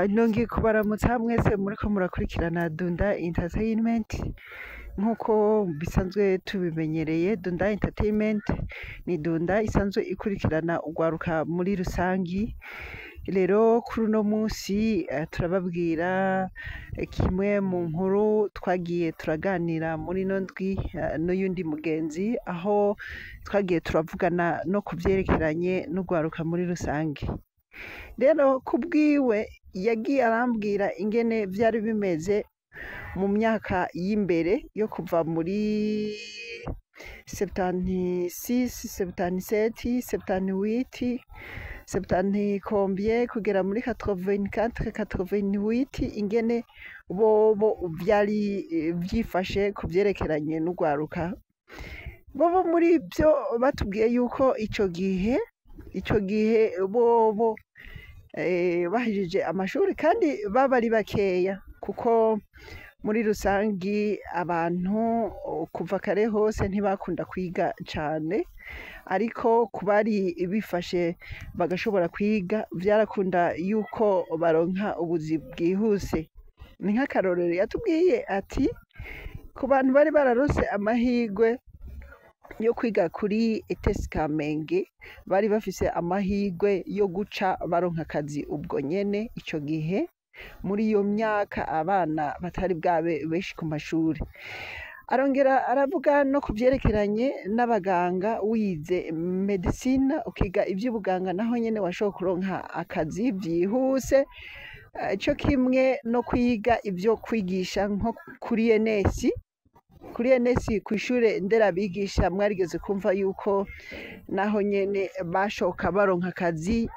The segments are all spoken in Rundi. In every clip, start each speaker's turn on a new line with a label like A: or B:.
A: Nongeye kubaramutsa mwese muriko murakurikirana Dunda Entertainment. Nk'uko bisanzwe tubimenyereye, Dunda Entertainment ni Dunda isanzwe ikurikirana urwaruka muri rusangi. Rero kuri uno munsi turababwira kimwe mu nkuru twagiye turaganira muri ino ndwi n'uyundi mugenzi, aho twagiye turavugana no ku vyerekeranye n'urwaruka muri rusange. Rero kubwiwe yagiye arambwira ingene vyari bimeze mu myaka y'imbere yo kuva muri 76, 77, 78, septante combien kugera muri 84, 88, ingene bobo vyari vyifashe ku vyerekeranye n'urwaruka. Bobo muri vyo batubwiye yuko ico gihe bobo bahejeje amashuri kandi baba ari bakeya, kuko muri rusangi abantu kuva kare hose ntibakunda kwiga cane, ariko ku bari bifashe bagashobora kwiga, vyarakunda yuko baronka ubuzi bwihuse. Ni nk'akarorero yatubwiye ati ku bantu bari bararonse amahirwe yo kwiga kuri ETS Kamenge, bari bafise amahirwe yo guca baronka akazi ubwo nyene ico gihe, muri iyo myaka abana batari bwabe benshi ku mashuri. Arongera aravuga no ku vyerekeranye n'abaganga: wize médecine, ukiga ivy'ubuganga, naho nyene washobora kuronka akazi vyihuse, co kimwe no kwiga ivyo kwigisha nko kuri ENS. Kuri ENS, kw'ishure nderabigisha, mwarigeze kumva yuko naho nyene bashoka baronka akazi,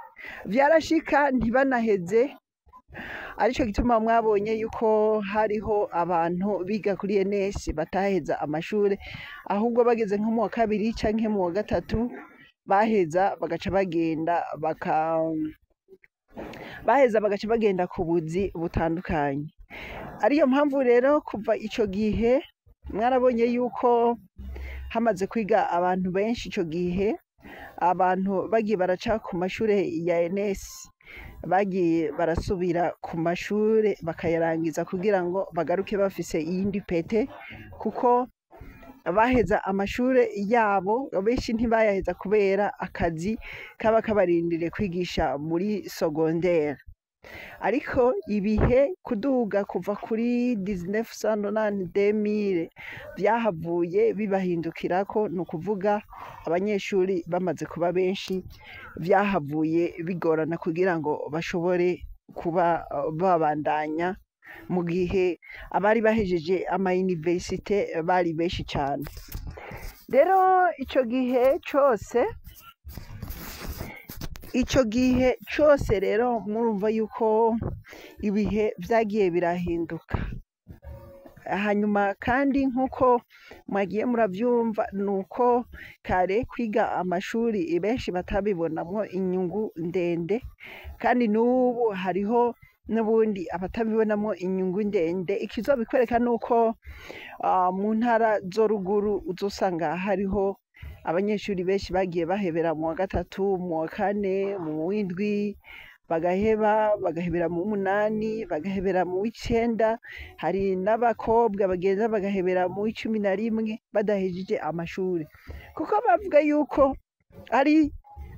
A: vyarashika ntibanaheze. Arico gituma mwabonye yuko hariho abantu biga kuri ENS bataheza amashure, ahubwo bageze nko mu wa kabiri canke mu wa gatatu baheza bagaca bagenda ku buzi butandukanye. Ariyo mpamvu rero kuva ico gihe mwarabonye yuko hamaze kwiga abantu benshi, ico gihe abantu bagiye baraca ku mashure ya ENS, bagiye barasubira ku mashure bakayarangiza kugira ngo bagaruke bafise iyindi pete, kuko baheza amashure yabo benshi ntibayaheza kubera akazi kaba kabarindiriye kwigisha muri secondaire. Ariko ibihe kuduga kuva kuri 1990, 2000, vyahavuye bibahindukirako, ni ukuvuga abanyeshuri bamaze kuba benshi, vyahavuye bigorana kugira ngo bashobore kuba babandanya, mu gihe abari bahejeje ama université bari benshi cane. Rero ico gihe cose rero murumva yuko ibihe vyagiye birahinduka. Hanyuma kandi nk'uko mwagiye muravyumva, nuko kare kwiga amashuri benshi batabibonamwo inyungu ndende, kandi n'ubu hariho n'ubundi abatabibonamwo inyungu ndende. Ikizobikwereka nuko mu ntara zo ruguru uzosanga hariho abanyeshuri benshi bagiye bahebera mu wa gatatu, mu wa kane, mu w'indwi, bagaheba, bagahebera mu w'umunani, bagahebera mu w'icenda. Hari n'abakobwa bagenda bagahebera mu w'11 badahejeje amashuri, kuko bavuga yuko ari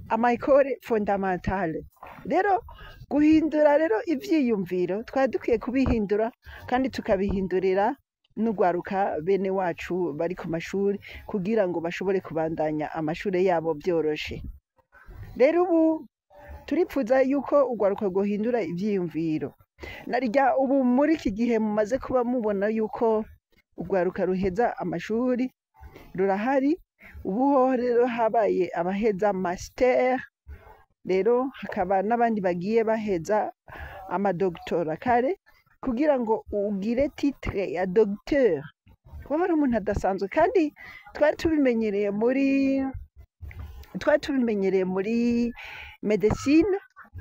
A: ama école fondamentale. Rero guhindura rero ivyiyumviro twari dukwiye kubihindura, kandi tukabihindurira n'urwaruka bene wacu bari ku mashuri, kugira ngo bashobore kubandanya amashure yabo vyoroshe. Rero ubu turipfuza yuko urwaruka rwohindura ivyiyumviro, narirya ubu muri iki gihe mumaze kuba mubona yuko urwaruka ruheza amashuri rurahari. Ubu hoho rero habaye abaheza master, rero hakaba n'abandi bagiye baheza ama doctorat. Kare kugira ngo ugire titre ya docteur waba ari umuntu adasanzwe, kandi twari tubimenyereye muri médecine,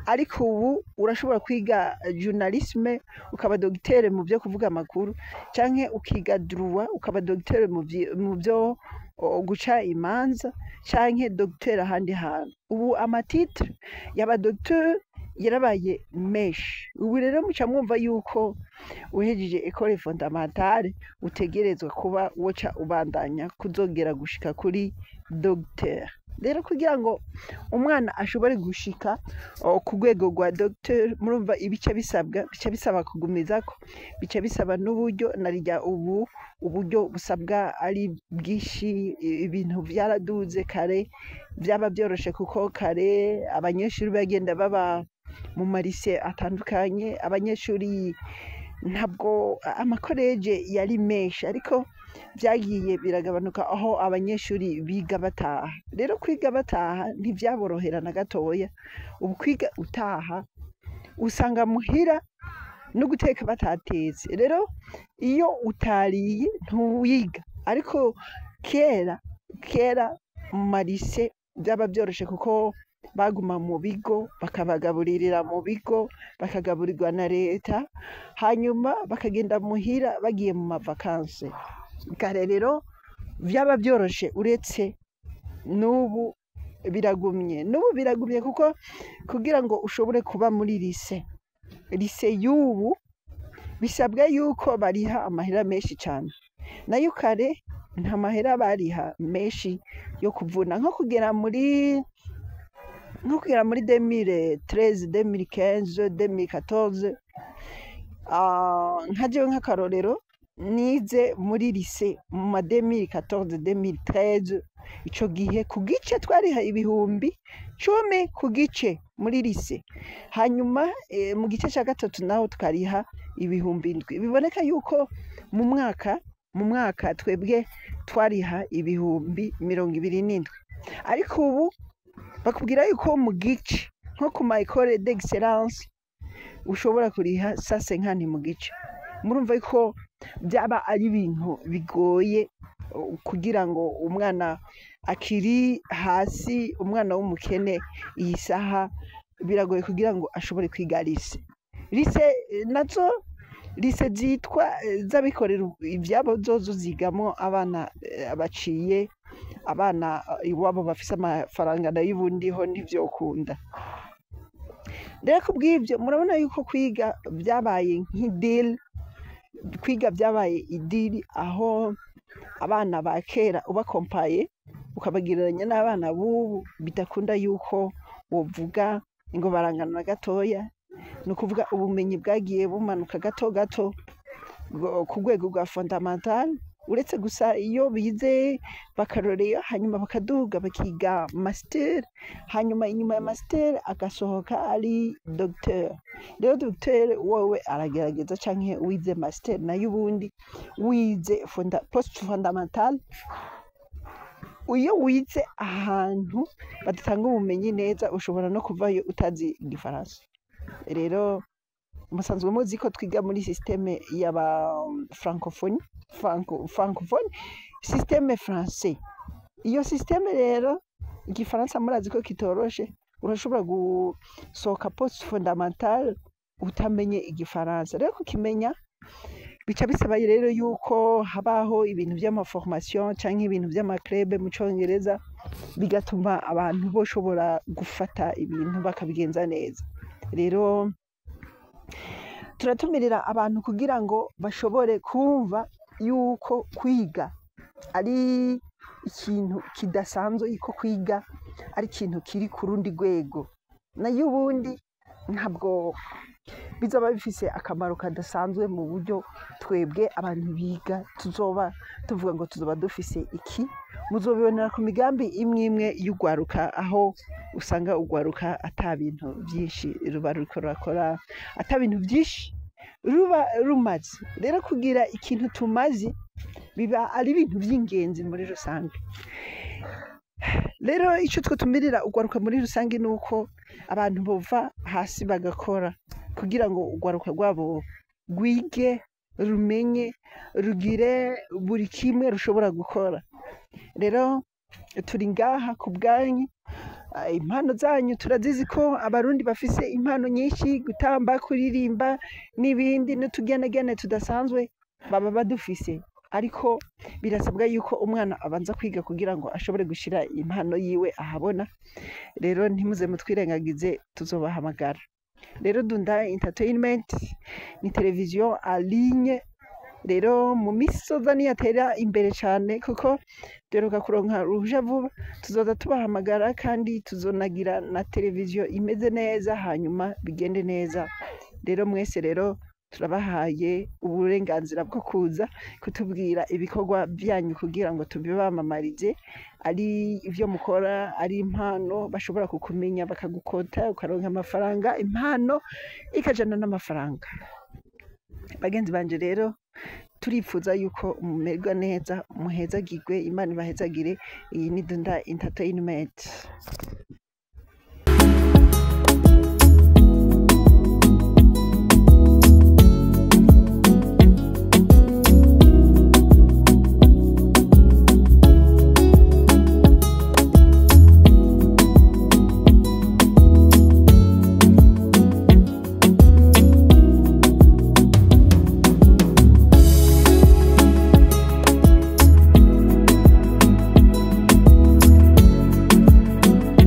A: ariko ubu urashobora kwiga journalisme ukaba docteur mu byo kuvuga amakuru, canke ukiga droit ukaba docteur mu byo guca imanza, canke docteur ahandi hantu. Ubu ama titre yaba docteur yarabaye menshi. Ubu rero muca mwumva yuko uhejeje école fondamentale utegerezwa kuba woca ubandanya kuzogera gushika kuri docteur. Rero kugira ngo umwana ashobore gushika ku rwego rwa docteur, murumva ibice bisabwa, bica bisaba kugumizako, bica bisaba n'uburyo, narirya ubu uburyo busabwa ari bwinshi. Ibintu vyaraduze. Kare vyaba vyoroshe, kuko kare abanyeshuri bagenda baba mu ma lycées atandukanye, abanyeshuri ntabwo amakoreje yari menshi, ariko vyagiye biragabanuka aho abanyeshuri biga bataha. Rero kwiga bataha ntivyaborohera na gatoya. Ubu kwiga utaha usanga muhira no guteka batatetse, rero iyo utariye ntuwiga. Ariko kera kera mu ma lycées vyaba vyoroshe, kuko baguma mu bigo, bakabagaburirira mu bigo, bakagaburirwa na leta, hanyuma bakagenda muhira bagiye mu ma vacances. Kare rero vyaba vyoroshe, uretse n'ubu biragumye, n'ubu biragumye, kuko kugira ngo ushobore kuba muri lycée, lycée y'ubu bisabwa yuko bariha amahera menshi cane. Nayo kare nta mahera bariha menshi yo kuvuna. Nko kugera muri 2013, 2015, 2014, nka jewe nk'akarorero nize muri lycée mu ma 2014, 2013, ico gihe ku gice twariha 10,000 ku gice muri lycée, hanyuma mu gice ca gatatu naho tukariha 7,000. Biboneka yuko mu mwaka twebwe twariha 27,000, ariko ubu bakubwira yuko mu gice, nko ku ma école d'excellence, ushobora kuriha 150 mu gice. Murumva yuko byaba ari ibintu bigoye kugira ngo umwana akiri hasi, umwana w'umukene, iyi saha biragoye kugira ngo ashobore kwiga lycée. Lycée nazo, lycée zitwa z'abikorera ivyabo, zozo zigamo abana baciye, abana iwabo bafise amafaranga, nayo ubundi ho ntivyokunda. Rero kubw'ivyo murabona yuko kwiga vyabaye nk'idili, kwiga vyabaye idili, aho abana ba kera ubakompaye ukabagereranya n'abana b'ubu bidakunda yuko wovuga ngo barangana na gatoya. Ni ukuvuga ubumenyi bwagiye bumanuka gato gato ku rwego rwa fondamental, uretse gusa iyo bize baccalauréat, hanyuma bakaduga bakiga master, hanyuma inyuma ya master agasohoka ari docteur. Rero docteur wowe aragerageza, canke wize master, nayo ubundi wize post fondamental, iyo wize ahantu badatanga ubumenyi neza, ushobora no kuvayo utazi igifaransa. Rero musanzwe muzi ko twiga muri système y'aba francophone, francophone, système français. Iyo système rero, igifaransa murazi ko kitoroshe, urashobora gusohoka post fondamental utamenye igifaransa. Rero kukimenya bica bisaba rero yuko habaho ibintu vy'ama formation canke ibintu vy'ama club mu congereza, bigatuma abantu boshobora gufata ibintu bakabigenza neza. Rero turatumirira abantu kugira ngo bashobore kumva yuko kwiga ari ikintu kidasanzwe, yuko kwiga ari ikintu kiri ku rundi rwego. Nayo ubundi ntabwo bizoba bifise akamaro kadasanzwe mu buryo twebwe abantu biga tuzoba tuvuga ngo tuzoba dufise iki. Muzobibonera ku migambi imwe imwe y'urwaruka, aho usanga urwaruka ata bintu vyinshi ruba ruriko rurakora, ata bintu vyinshi ruba rumaze. Rero kugira ikintu tumaze biba ari ibintu vy'ingenzi muri rusange. Rero ico twotumirira urwaruka muri rusange ni uko abantu bova hasi bagakora kugira ngo urwaruka rwabo rwige, rumenye, rugire buri kimwe rushobora gukora. Rero turi ngaha ku bwanyu. Impano zanyu turazizi ko abarundi bafise impano nyinshi: gutamba, kuririmba n'ibindi, n'utugenegene tudasanzwe baba badufise, ariko birasabwa yuko umwana abanza kwiga kugira ngo ashobore gushira impano yiwe ahabona. Rero ntimuze mutwirengagize, tuzobahamagara. Rero Dunda Entertainment ni televiziyo en ligne. Rero mu misoza niyatera imbere cyane, kuko duheruka kuronka uruhusha vuba, tuzoza tubahamagara kandi tuzonagira na televiziyo imeze neza, hanyuma bigende neza. Rero mwese rero turabahaye uburenganzira bwo kuza kutubwira ibikorwa byanyu kugira ngo tubibamamarize, ari ibyo mukora, ari impano bashobora kukumenya bakagukota ukaronka amafaranga, impano ikajana n'amafaranga. Bagenzi banje rero turifuza yuko mumererwa neza, muhezagirwe, Imana ibahezagire. Iyi ni Dunda Entertainment.